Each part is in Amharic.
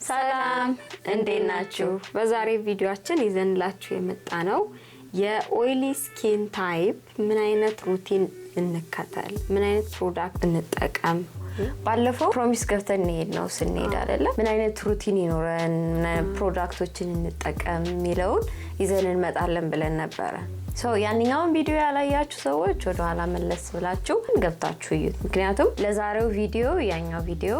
ሰላም፣ እንዴት ናችሁ? በዛሬ ቪዲዮአችን ይዘንላችሁ የመጣነው የ oily skin type ምን አይነት routine እንከተል፣ ምን አይነት product እንጠቀም። ባለፈው promise ገብተን እንሄድ ነው ስንሄድ አይደለ? ምን አይነት routine ይኖረን፣ ምን አይነት product ኦችን እንጠቀም የሚለውን ይዘን እንመጣለን ብለን ነበረ። So ያንኛውን ቪዲዮ ያላያችሁ ሰዎች ወደኋላ መለስ ብላችሁ ገብታችሁ እዩት። ምክንያቱም ለዛሬው ቪዲዮ ያኛው ቪዲዮ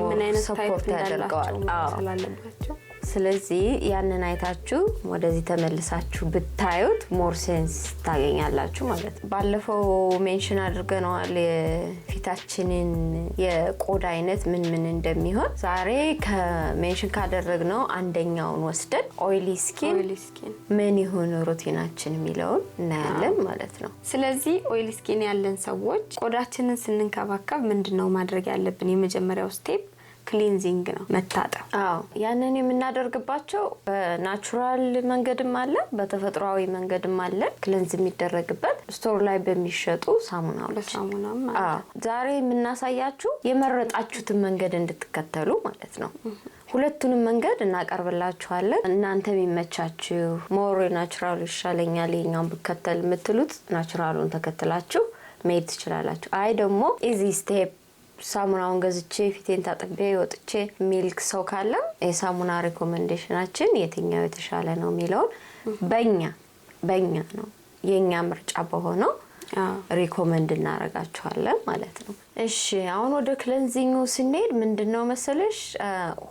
ምን አይነት type support ያደርገዋል። እንዳላቸው አዎ። ስላለባቸው። ስለዚህ ያንን አይታችሁ ወደዚህ ተመልሳችሁ ብታዩት more sense ታገኛላችሁ ማለት ነው። ባለፈው mention አድርገነዋል የፊታችንን የቆዳ አይነት ምን ምን እንደሚሆን። ዛሬ ከ mention ካደረግነው አንደኛውን ወስደን oily skin oily skin ምን ይሁን routine ኣችን የሚለውን እናያለን ማለት ነው። ስለዚህ oily skin ያለን ሰዎች ቆዳችንን ስንንከባከብ ምንድን ነው ማድረግ ያለብን? የመጀመሪያው step cleansing ነው፣ መታጠብ። አዎ፣ ያንን የምናደርግባቸው በ natural መንገድም አለ፣ በተፈጥሯዊ መንገድም አለ። Cleanse የሚደረግበት store ላይ በሚሸጡ ሳሙናዎች። በሳሙናም። አዎ፣ ዛሬ የምናሳያችሁ የመረጣችሁትን መንገድ እንድትከተሉ ማለት ነው። ሁለቱንም መንገድ እናቀርብላችኋለን። እናንተ የሚመቻችሁ more natural ኡ ይሻለኛል ይሄኛውን ብከተል የምትሉት natural ኡን ተከትላችሁ መሄድ ትችላላችሁ። አይ ደግሞ easy step ሳሙናውን ገዝቼ ፊቴን ታጥቤ ወጥቼ የሚል ሰው ካለም የሳሙና recommendation ኣችን የትኛው የተሻለ ነው የሚለውን በኛ ነው የእኛ ምርጫ በሆነው recommend እናደርጋችኋለን ማለት ነው። እሺ፣ አሁን ወደ cleansing ኡ ስንሄድ ምንድን ነው መሰለሽ፣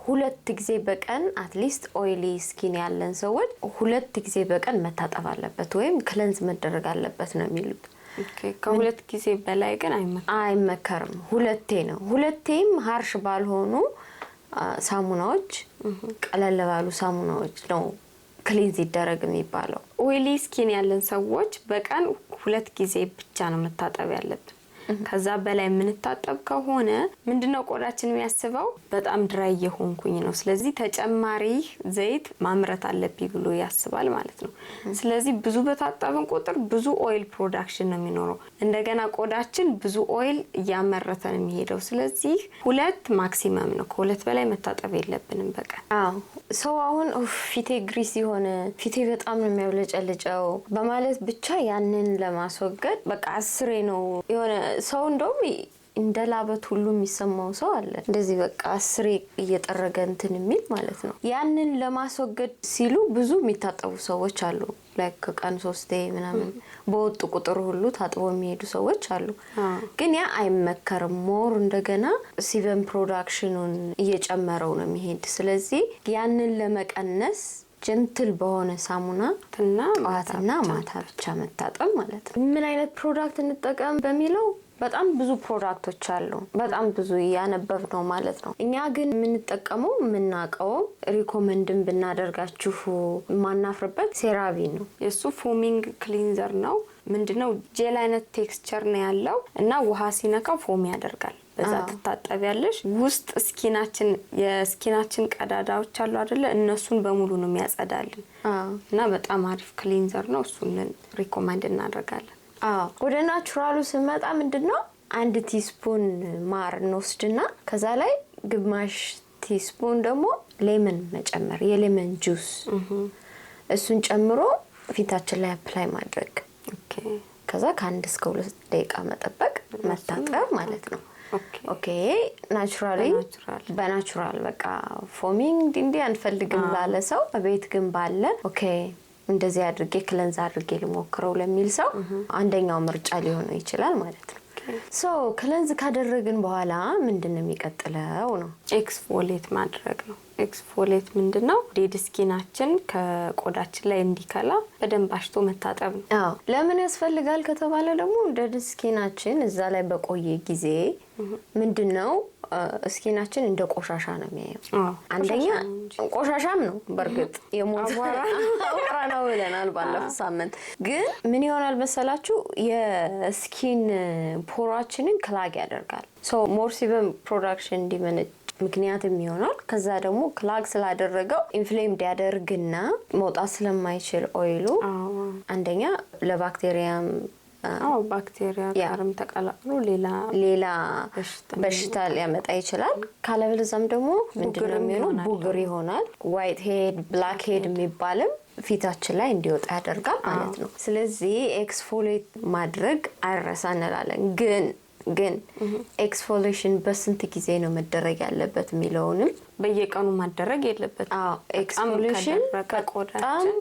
ሁለት ጊዜ በቀን at least oily skin ያለን ሰዎች ሁለት ጊዜ በቀን መታጠብ አለበት ወይም cleanse መደረግ አለበት ነው የሚሉት። Okay፣ ከሁለት ጊዜ በላይ ግን አይመከርም። አይመከርም። ሁለቴ ነው። ሁለቴም harsh ባልሆኑ ሳሙናዎች፣ ቀለል ባሉ ሳሙናዎች ነው cleanse ይደረግ የሚባለው። Oily skin ያለን ሰዎች በቀን ሁለት ጊዜ ብቻ ነው መታጠብ ያለብን። ከዛ በላይ የምንታጠብ ከሆነ ምንድነው ቆዳችን የሚያስበው? በጣም dry እየሆንኩኝ ነው፣ ስለዚህ ተጨማሪ ዘይት ማምረት አለብኝ ብሎ ያስባል ማለት ነው። ስለዚህ ብዙ በታጠብን ቁጥር ብዙ oil production ነው የሚኖረው። እንደገና ቆዳችን ብዙ oil እያመረተ ነው የሚሄደው። ስለዚህ ሁለት maximum ነው፣ ከሁለት በላይ መታጠብ የለብንም በቀን። አዎ፣ ሰው አሁን ኡፍ፣ ፊቴ greasy የሆነ፣ ፊቴ በጣም ነው የሚያብለጨልጨው በማለት ብቻ ያንን ለማስወገድ በቃ አስሬ ነው የሆነ ሰው እንደውም እንደ ላበት ሁሉ የሚሰማው ሰው አለ። እንደዚህ በቃ አስሬ እየጠረገ እንትን የሚል ማለት ነው። ያንን ለማስወገድ ሲሉ ብዙ የሚታጠቡ ሰዎች አሉ። Like ከቀን ሶስቴ ምናምን በወጡ ቁጥር ሁሉ ታጥቦ የሚሄዱ ሰዎች አሉ። ግን ያ አይመከርም። More እንደገና sebum production ኑን እየጨመረው ነው የሚሄድ። ስለዚህ ያንን ለመቀነስ gentle በሆነ ሳሙና እና ጠዋትና ማታ ብቻ መታጠብ ማለት ነው። ምን አይነት product እንጠቀም በሚለው በጣም ብዙ product ኦች አሉ። በጣም ብዙ እያነበብ ነው ማለት ነው። እኛ ግን የምንጠቀመው፣ የምናውቀው፣ recommend ን ብናደርጋችሁ የማናፍርበት CeraVe ነው። የእሱ foaming cleanser ነው። ምንድነው ጄል አይነት texture ነው ያለው እና ውሃ ሲነካው foam ያደርጋል። በዛ ትታጠቢያለሽ። ውስጥ skin ኣችን የ skin ኣችን ቀዳዳዎች አሉ አይደለ? እነሱን በሙሉ ነው የሚያጸዳልን እና በጣም አሪፍ cleanser ነው። እሱን recommend እናደርጋለን። አዎ፣ ወደ natural ኡ ስንመጣ ምንድን ነው፣ አንድ teaspoon ማር እንወስድና ከዛ ላይ ግማሽ teaspoon ደግሞ lemon መጨመር፣ የ lemon juice፣ እሱን ጨምሮ ፊታችን ላይ apply ማድረግ፣ ከዛ ከ1 እስከ 2 ደቂቃ መጠበቅ፣ መታጠብ ማለት ነው። Okay፣ naturally በ natural። በ natural በቃ foaming እንዲህ አንፈልግም ላለ ሰው፣ ቤት ግን ባለ okay እንደዚህ አድርጌ cleanse አድርጌ ልሞክረው ለሚል ሰው አንደኛው ምርጫ ሊሆነው ይችላል ማለት ነው። So cleanse ካደረግን በኋላ ምንድን ነው የሚቀጥለው ነው? Exfoliate ማድረግ ነው። Exfoliate ምንድን ነው? Dead skin ኣችን ከቆዳችን ላይ እንዲከላ በደንብ አሽቶ መታጠብ ነው። አዎ፣ ለምን ያስፈልጋል ከተባለ ደግሞ dead skin ኣችን እዛ ላይ በቆየ ጊዜ ምንድን ነው skin ኣችን እንደ ቆሻሻ ነው የሚያየው። አንደኛ ቆሻሻ ነው እንጂ። ቆሻሻም ነው በእርግጥ፣ የሞት አቧራ ነው ብለናል ባለፈው ሳምንት። ግን ምን ይሆናል መሰላችሁ፣ የ skin pore ኣችንን clog ያደርጋል። So more sebum production እንዲመነጭ ምክንያትም ይሆናል። ከዛ ደግሞ clog ስላደረገው inflamed ያደርግና መውጣት ስለማይችል oil ኡ አንደኛ ለባክቴሪያም አዎ፣ ባክቴሪያ ጋርም ተቀላቅሎ ሌላ ሌላ በሽታ ሊያመጣ ይችላል። ካለበለዚያም ደግሞ ምንድነው የሚሆነው? ቡግር ይሆናል። White head፣ black head የሚባልም ፊታችን ላይ እንዲወጣ ያደርጋል ማለት ነው። ስለዚህ exfoliate ማድረግ አይረሳ እንላለን። ግን exfoliation በስንት ጊዜ ነው መደረግ ያለበት የሚለውንም በየቀኑ ማደረግ የለበትም። አዎ፣ exfoliation ቆዳችን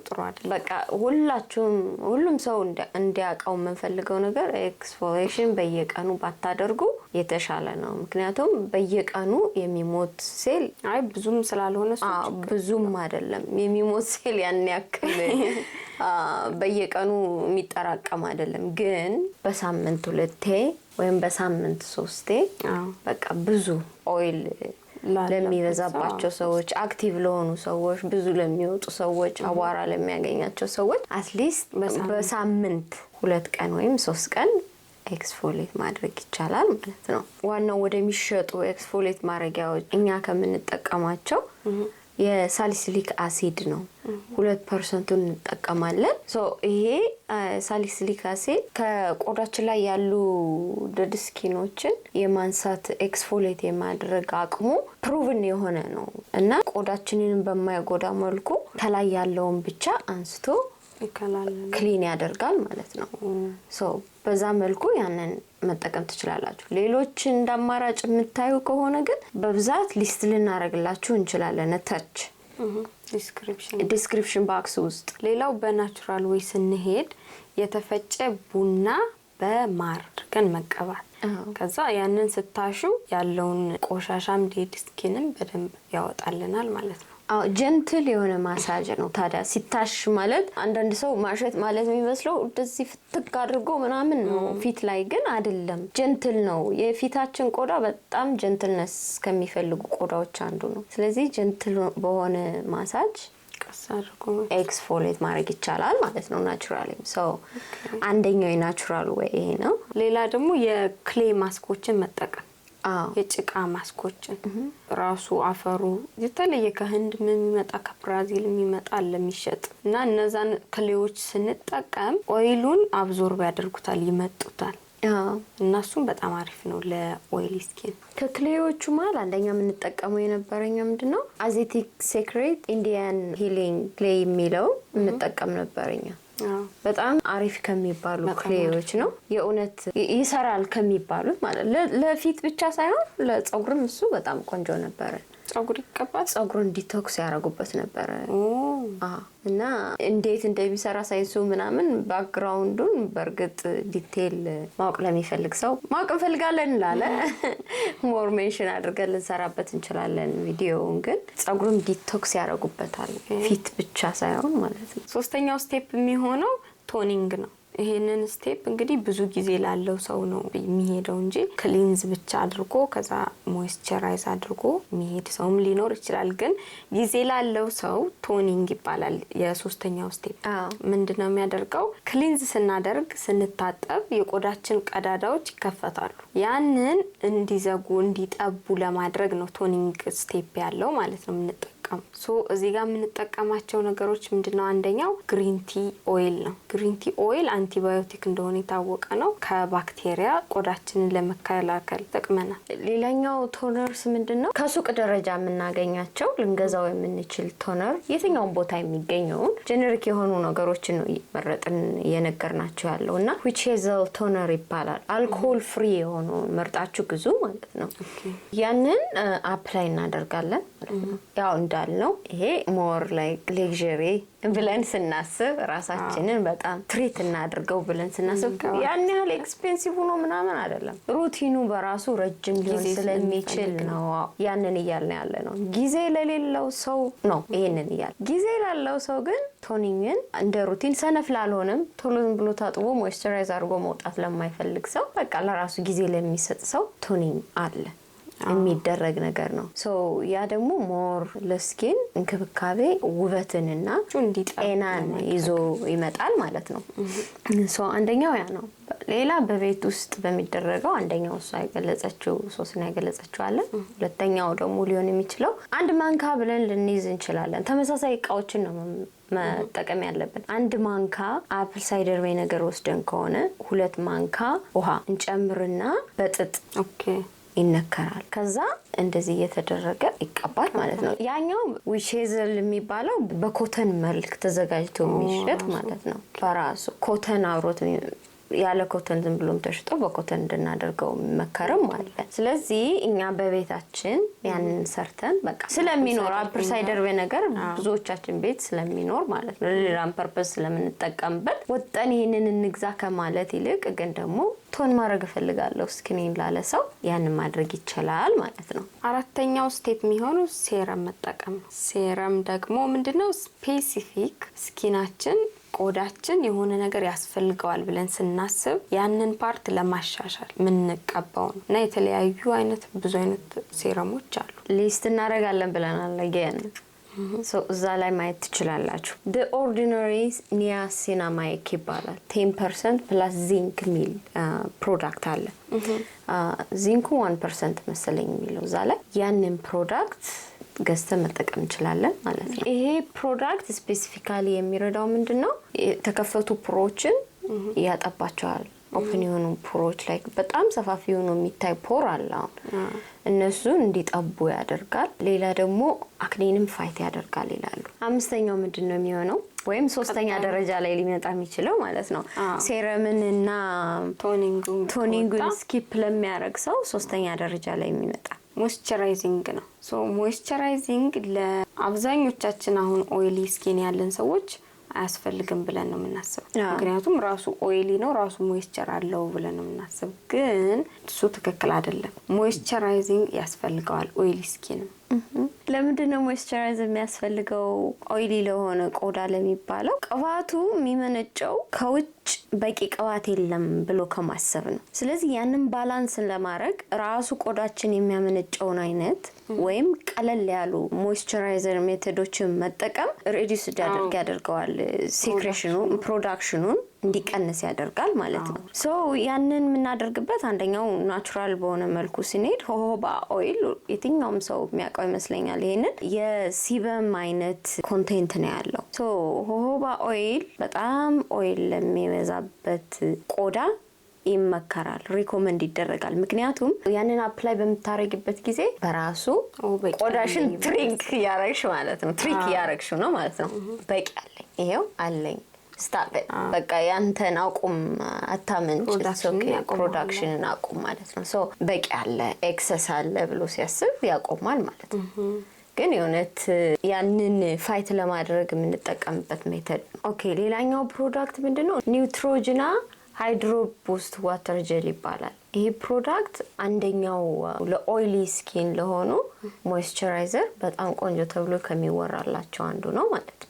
ጥሩ አይደለም። በቃ ሁላችሁም፣ ሁሉም ሰው እንዲያውቀው የምንፈልገው ነገር exfoliation በየቀኑ ባታደርጉ የተሻለ ነው። ምክንያቱም በየቀኑ የሚሞት ሴል አይ፣ ብዙም ስላልሆነ ብዙም አይደለም፣ የሚሞት ሴል ያን ያክል በየቀኑ የሚጠራቀም አይደለም። ግን በሳምንት ሁለቴ ወይም በሳምንት ሶስቴ በቃ ብዙ oil ለሚበዛባቸው ሰዎች፣ active ለሆኑ ሰዎች፣ ብዙ ለሚወጡ ሰዎች፣ አቧራ ለሚያገኛቸው ሰዎች at least በሳምንት 2 ቀን ወይም 3 ቀን exfoliate ማድረግ ይቻላል ማለት ነው። ዋናው ወደሚሸጡ exfoliate ማድረጊያዎች እኛ ከምንጠቀማቸው የ salicylic acid ነው። 2%ኡን እንጠቀማለን። So ይሄ salicylic acid ከቆዳችን ላይ ያሉ dead skin ኦችን የማንሳት፣ exfoliate የማድረግ አቅሙ proven የሆነ ነው እና ቆዳችንን በማይጎዳ መልኩ ከላይ ያለውን ብቻ አንስቶ clean ያደርጋል ማለት ነው። So በዛ መልኩ ያንን መጠቀም ትችላላችሁ። ሌሎች እንደ አማራጭ የምታዩ ከሆነ ግን በብዛት list ልናደርግላችሁ እንችላለን ታች description description box ውስጥ። ሌላው በ natural way ስንሄድ የተፈጨ ቡና በማር አድርገን መቀባት፣ ከዛ ያንን ስታሹ ያለውን ቆሻሻም dead skin ም በደንብ ያወጣልናል ማለት ነው። አዎ፣ gentle የሆነ ማሳጅ ነው። ታዲያ ሲታሽ ማለት አንዳንድ ሰው ማሸት ማለት የሚመስለው እንደዚህ ፍትግ አድርጎ ምናምን ነው። ፊት ላይ ግን አይደለም፣ gentle ነው። የፊታችን ቆዳ በጣም gentleness ከሚፈልጉ ቆዳዎች አንዱ ነው። ስለዚህ gentle በሆነ ማሳጅ ቀስ አድርጎ exfoliate ማድረግ ይቻላል ማለት ነው። Naturally so አንደኛው የ natural way ይሄ ነው። ሌላ ደግሞ የ clay mask ኦችን መጠቀም፣ የጭቃ ማስኮችን፣ ራሱ አፈሩ የተለየ ከህንድ የሚመጣ፣ ከብራዚል የሚመጣ አለ የሚሸጥ እና እነዛን clay ዎች ስንጠቀም oil ኡን absorb ያደርጉታል፣ ይመጡታል እና እሱም በጣም አሪፍ ነው ለ oily skin። ከ clay ዎቹ መሀል አንደኛ የምንጠቀመው የነበረኛ ምንድን ነው፣ Aztec Secret Indian Healing Clay የሚለው እንጠቀም ነበረኛ። በጣም አሪፍ ከሚባሉ clay ዎች ነው። የእውነት ይሰራል ከሚባሉት ማለት ለፊት ብቻ ሳይሆን ለጸጉርም እሱ በጣም ቆንጆ ነበረ። ጸጉር ይቀባል። ጸጉሩን detox ያደረጉበት ነበረ እና እንዴት እንደሚሰራ ሳይንሱ ምናምን background ኡን በእርግጥ detail ማወቅ ለሚፈልግ ሰው፣ ማወቅ እንፈልጋለን ላለ more mention አድርገን ልንሰራበት እንችላለን ቪዲዮውን። ግን ጸጉሩን detox ያደረጉበታል፣ ፊት ብቻ ሳይሆን ማለት ነው። ሶስተኛው step የሚሆነው toning ነው። ይሄንን step እንግዲህ ብዙ ጊዜ ላለው ሰው ነው የሚሄደው እንጂ cleanse ብቻ አድርጎ ከዛ moisturize አድርጎ የሚሄድ ሰውም ሊኖር ይችላል። ግን ጊዜ ላለው ሰው toning ይባላል። የሶስተኛው step ምንድን ነው የሚያደርገው? Cleanse ስናደርግ፣ ስንታጠብ የቆዳችን ቀዳዳዎች ይከፈታሉ። ያንን እንዲዘጉ፣ እንዲጠቡ ለማድረግ ነው toning step ያለው ማለት ነው የምንጠቀም። So እዚህ ጋር የምንጠቀማቸው ነገሮች ምንድነው? አንደኛው green tea oil ነው። Green tea oil antibiotic እንደሆነ የታወቀ ነው። ከባክቴሪያ ቆዳችንን ለመከላከል ይጠቅመናል። ሌላኛው toners ምንድን ነው? ከሱቅ ደረጃ የምናገኛቸው፣ ልንገዛው የምንችል toner፣ የትኛውን ቦታ የሚገኘውን generic የሆኑ ነገሮችን ነው መረጥን እየነገርናቸው ያለው እና witch hazel toner ይባላል። Alcohol free የሆነውን መርጣችሁ ግዙ ማለት ነው። ያንን apply እናደርጋለን ማለት ነው። ያው እንዳልነው ይሄ more like luxury ብለን ስናስብ፣ ራሳችንን በጣም treat እናድርገው ብለን ስናስብ ያን ያህል expensive ሆኖ ምናምን አይደለም። Routine ኑ በራሱ ረጅም ሊሆን ጊዜ ስለሚችል ነው ያንን እያልን ያለ ነው። ጊዜ ለሌለው ሰው ነው ይሄንን እያለ፣ ጊዜ ላለው ሰው ግን toning ን እንደ routine፣ ሰነፍ ላልሆነም፣ ቶሎ ዝም ብሎ ታጥቦ moisturize አድርጎ መውጣት ለማይፈልግ ሰው፣ በቃ ለራሱ ጊዜ ለሚሰጥ ሰው toning አለ። የሚደረግ ነገር ነው። So ያ ደግሞ more ለ skin እንክብካቤ፣ ውበትንና እንዲጠብ ጤናን ይዞ ይመጣል ማለት ነው። So አንደኛው ያ ነው። ሌላ በቤት ውስጥ በሚደረገው አንደኛው እሷ የገለጸችው፣ ሶስና የገለጸችው አለ። ሁለተኛው ደግሞ ሊሆን የሚችለው አንድ ማንካ ብለን ልንይዝ እንችላለን። ተመሳሳይ እቃዎችን ነው መጠቀም ያለብን። አንድ ማንካ apple cider vinegar ወስደን ከሆነ 2 ማንካ ውሃ እንጨምርና በጥጥ ይነከራል። ከዛ እንደዚህ እየተደረገ ይቀባል ማለት ነው። ያኛው witch hazel የሚባለው በ cotton መልክ ተዘጋጅቶ የሚሸጥ ማለት ነው። በራሱ cotton አብሮት፣ ያለ cotton ዝም ብሎም ተሽጦ በ cotton እንድናደርገው የሚመከርም አለ። ስለዚህ እኛ በቤታችን ያንን ሰርተን በቃ ስለሚኖር፣ apple cider vinegar ብዙዎቻችን ቤት ስለሚኖር ማለት ነው፣ ለሌላም purpose ስለምንጠቀምበት ወጠን ይህንን እንግዛ ከማለት ይልቅ ግን ደግሞ tone ማድረግ እፈልጋለሁ skin ኤን ላለ ሰው ያንን ማድረግ ይችላል ማለት ነው። አራተኛው step የሚሆነው serum መጠቀም ነው። Serum ደግሞ ምንድነው? Specific skin ኣችን፣ ቆዳችን የሆነ ነገር ያስፈልገዋል ብለን ስናስብ ያንን part ለማሻሻል የምንቀባው ነው እና የተለያዩ አይነት፣ ብዙ አይነት serum ኦች አሉ። List እናደርጋለን ብለናል። Again እዛ ላይ ማየት ትችላላችሁ። The Ordinary niacinamide ይባላል። 10% plus zinc የሚል product አለ። Zinc ኡ 1% መሰለኝ የሚለው እዛ ላይ። ያንን product ገዝተን መጠቀም እንችላለን ማለት ነው። ይሄ product specifically የሚረዳው ምንድን ነው? የተከፈቱ pore ኦችን ያጠባቸዋል። Open የሆኑ pore ኦች ላይ፣ በጣም ሰፋፊ የሆኑ የሚታይ pore አለ። አሁን እነሱ እንዲጠቡ ያደርጋል። ሌላ ደግሞ acne ንም fight ያደርጋል ይላሉ። አምስተኛው ምንድን ነው የሚሆነው? ወይም ሶስተኛ ደረጃ ላይ ሊመጣ የሚችለው ማለት ነው። Serum ን እና toning toning ኡን skip ለሚያደርግ ሰው ሶስተኛ ደረጃ ላይ የሚመጣ Moisturizing ነው። So moisturizing ለአብዛኞቻችን አሁን oily skin ያለን ሰዎች አያስፈልግም ብለን ነው የምናስበው። ምክንያቱም ራሱ oily ነው፣ ራሱ moisture አለው ብለን ነው የምናስብ። ግን እሱ ትክክል አይደለም። Moisturizing ያስፈልገዋል oily skin ም። ለምንድን ነው moisturize የሚያስፈልገው oily ለሆነ ቆዳ ለሚባለው? ቅባቱ የሚመነጨው ከውጭ በቂ ቅባት የለም ብሎ ከማሰብ ነው። ስለዚህ ያንን balance ን ለማድረግ ራሱ ቆዳችን የሚያመነጨውን አይነት ወይም ቀለል ያሉ moisturizer method ኦችን መጠቀም reduce እንዲያደርግ ያደርገዋል። Secretion ኑ production ኑን እንዲቀንስ ያደርጋል ማለት ነው። So ያንን የምናደርግበት አንደኛው natural በሆነ መልኩ ስንሄድ jojoba oil የትኛውም ሰው የሚያውቀው ይመስለኛል። ይሄንን የ sebum አይነት content ነው ያለው። So jojoba oil በጣም oil ለሚበዛበት ቆዳ ይመከራል፣ recommend ይደረጋል። ምክንያቱም ያንን apply በምታደርጊበት ጊዜ በራሱ ቆዳሽን trick እያረግሽ ማለት ነው። Trick እያረግሽ ነው ማለት ነው። በቂ አለኝ፣ ይሄው አለኝ፣ stop፣ በቃ ያንተን አቁም፣ አታመንጭ፣ production ን አቁም ማለት ነው። So በቂ አለ፣ excess አለ ብሎ ሲያስብ ያቆማል ማለት ነው። ግን የእውነት ያንን fight ለማድረግ የምንጠቀምበት method ነው። Okay፣ ሌላኛው product ምንድን ነው? Neutrogena Hydro Boost Water Gel ይባላል። ይህ product አንደኛው ለ oily skin ለሆኑ moisturizer በጣም ቆንጆ ተብሎ ከሚወራላቸው አንዱ ነው ማለት ነው።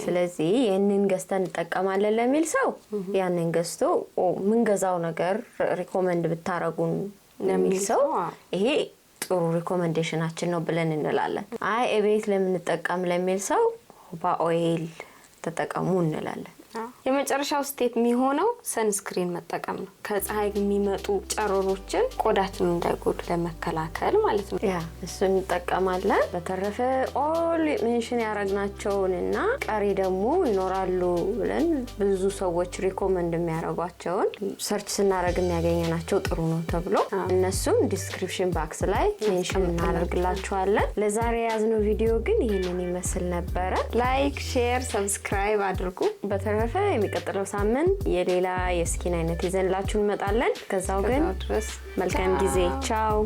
ስለዚህ ይህንን ገዝተን እንጠቀማለን ለሚል ሰው ያንን ገዝቶ፣ ምንገዛው ነገር recommend ብታረጉን ለሚል ሰው ይሄ ጥሩ recommendation ኣችን ነው ብለን እንላለን። አይ እቤት ለምንጠቀም ለሚል ሰው jojoba oil ተጠቀሙ እንላለን። የመጨረሻው step የሚሆነው sunscreen መጠቀም ነው። ከፀሐይ የሚመጡ ጨረሮችን ቆዳችንን እንዳይጎዱ ለመከላከል ማለት ነው። Yeah፣ እሱን እንጠቀማለን። በተረፈ all mention ያደረግናቸውን እና ቀሪ ደግሞ ይኖራሉ ብለን ብዙ ሰዎች recommend የሚያደርጓቸውን search ስናደርግ የሚያገኘናቸው ጥሩ ነው ተብሎ እነሱን description box ላይ mention እናደርግላችኋለን። ለዛሬ የያዝነው ቪዲዮ ግን ይህንን ይመስል ነበረ። Like፣ share፣ subscribe አድርጉ። በተረፈ የሚቀጥለው ሳምንት የሌላ የ skin አይነት ይዘንላችሁ እንመጣለን። ከዛው ግን ድረስ መልካም ጊዜ። ቻው።